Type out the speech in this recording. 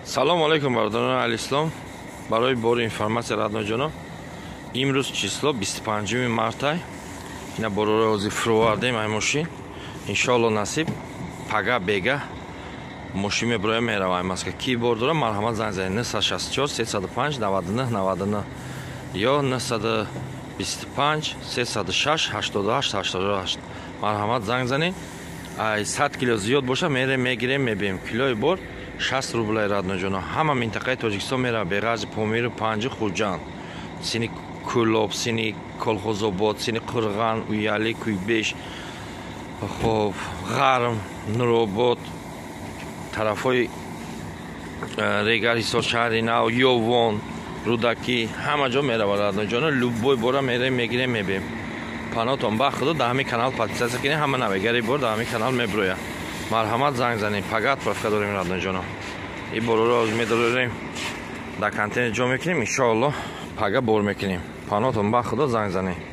Салому алейкум, бародарони алислом. Барои бори информация, родной ҷоно, имрӯз число 25 мартай. Ина борора ҳозир фуровардем ай мошин. Иншоалло, насиб, пага бега мошин меброя, мерава ай Москва. Ки бор дора, марҳамат, занг занед: 964 305 99 99 ё 925 306 88 88. Марҳамат, занг занед. Ай 100 кило зиёд боша, мерем, мегирем, мебием. Килои бор 60 рублай, родной ҷоно. Ҳама минтақаи Тоҷикистон мерава, беғарзи Помиру Панҷи, Хуҷанд, сини Кӯлоб, сини Колхозобод, сини Қурған, Уяли, Куйбеш, хоб, Ғарм, Нуробод, тарафҳои Регар, Ҳисор, шаҳри Нав, Ёвон, Рӯдакӣ, ҳама ҷо мерава, родной ҷоно. Любой бора мерем, мегирем, мебием. Панотон ба Худо. Дар ҳамин канал подписаться кунед, ҳама навигари бор дар ҳамин канал меброяд. Марҳамат, занг занед. Пага отправка дорем, родной ҷоно. И бороро медорем, дар контейнер ҷо мекунем, иншоалло, пага бор мекунем. Панотон ба Худо, занг занед.